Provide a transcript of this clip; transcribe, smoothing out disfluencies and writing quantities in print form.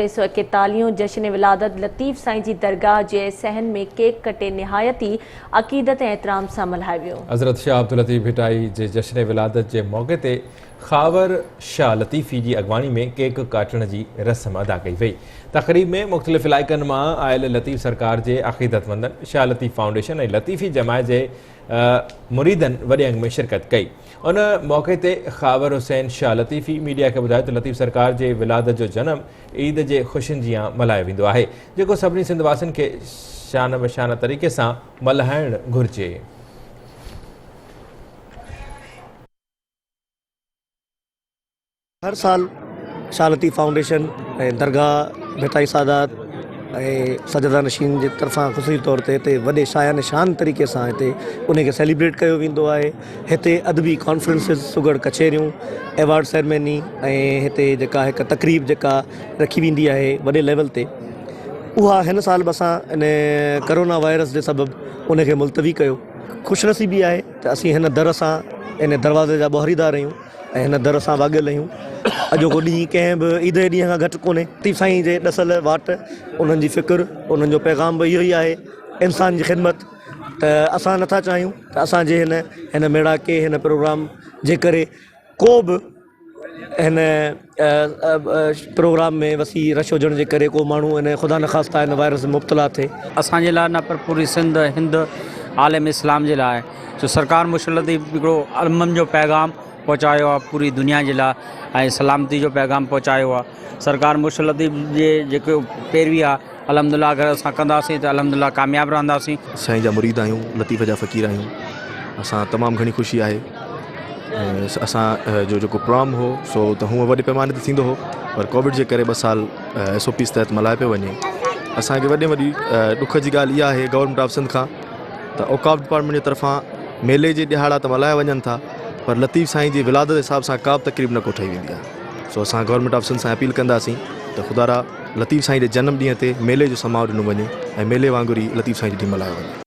ٽي سئو ايڪيتاليهون جشن ولادت لطيف سائين جي درگاهه جي صحن ۾ ڪيڪ ڪٽي نهايت ئي عقيدت ۽ احترام سان ملهايو ويو. حضرت شاهه عبداللطيف ڀٽائي جي جشن ولادت جي موقعي تي خاور شاهه لطيفي جي اڳواڻي ۾ ڪيڪ ڪاٽڻ جي رسم ادا ڪئي وئي. تقريب ۾ مختلف علائقن مان آيل لطيف سرڪار جي عقيدتمندن، شاهه لطيف فائونڊيشن ۽ لطيفي جماعت جي مريدن وڏي انگ ۾ شرڪت ڪئي. ان موقعي تي خاور حسين شاهه لطيفي ميڊيا کي ٻڌايو ته لطيف سرڪار جي ولادت جو جنم عيد جي خوشين جيان ملهايو ويندو آهي، جيڪو سڀني سنڌ واسين کي شان بشان طريقي سان ملهائڻ گهرجي. هر سال شاهه لطيف فائونڊيشن ۽ درگاهه ڀٽائي سادات ۽ سجاده نشين جي طرفان خصوصي طور تي هتي وڏي شايان شان طريقي سان هتي ان کي سيليبريٽ ڪيو ويندو آهي هتي ادبي ڪانفرنسز سگهڙ ڪچهريون ايوارڊ سيرمني ۽ هتي جيڪا هڪ تقريب جيڪا رکي ويندي آهي وڏي ليول تي اها هن سال به اسان ان ڪرونا وائرس جي سبب ان کي ملتوي ڪيو خوش نصيبي آهي ته اسين هن در سان ان دروازي جا ٻهاريدار آهيون ۽ هن در سان واڳيل آهيون. اڄوڪو ڏينهن ڪنهن به عيد جي ڏينهن کان گهٽ ڪونهي. لطيف سائين جي ڏسيل واٽ، انهن جي فڪر، انهن جو پيغام به اهو ئي آهي، انسان جي خدمت ته اسان نٿا چاهيون ته اسان جي هن هن ميڙاڪي هن پروگرام جي ڪري ڪو به هن پروگرام ۾ وسيع رش هجڻ جي ڪري ڪو ماڻهو ان خدا نخواسته هن وائرس ۾ مبتلا ٿئي. اسان جي لاء نه پر پوري سنڌ، هند، عالم اسلام جي لاء جو سرڪار مرشد لطيف هڪڙو امن جو پيغام پهچايو آهي پوري دنيا جي لاء ۽ سلامتي جو پيغام پهچايو آهي سرڪار مرشد لطيف جي جيڪو پيروي آهي الحمد لله اگر اسان ڪنداسين ته الحمد لله ڪامياب رهنداسين. سائين جا مريد آهيون لطيف جا فقير آهيون اسان تمام گهڻي خوشي آهي ۽ اسان جو جيڪو پروگرام هو سو ته هونء وڏي پيماني تي ٿيندو هو پر ڪووڊ جي ڪري ٻه سال ايس او پيز تحت ملهايو پيو وڃي اسان کي وڏي ۾ وڏي ڏک جي ڳالهه اها آهي گورنمينٽ آف سنڌ کان ته اوقاف ڊپارٽمينٽ جي طرفان ميلي جي ڏهاڙا ته ملهايا وڃن ٿا پر لطيف سائين جي ولادت جي حساب سان ڪا به تقريب نه ڪوٺائي ويندي آهي سو اسان گورنمينٽ آف سنڌ سان اپيل ڪنداسين ته خدارا لطيف سائين جي جنم ڏينهن تي ميلي جو سماء ڏنو وڃي ۽ ميلي وانگر ئي لطيف سائين جو ڏينهن ملهايو وڃي.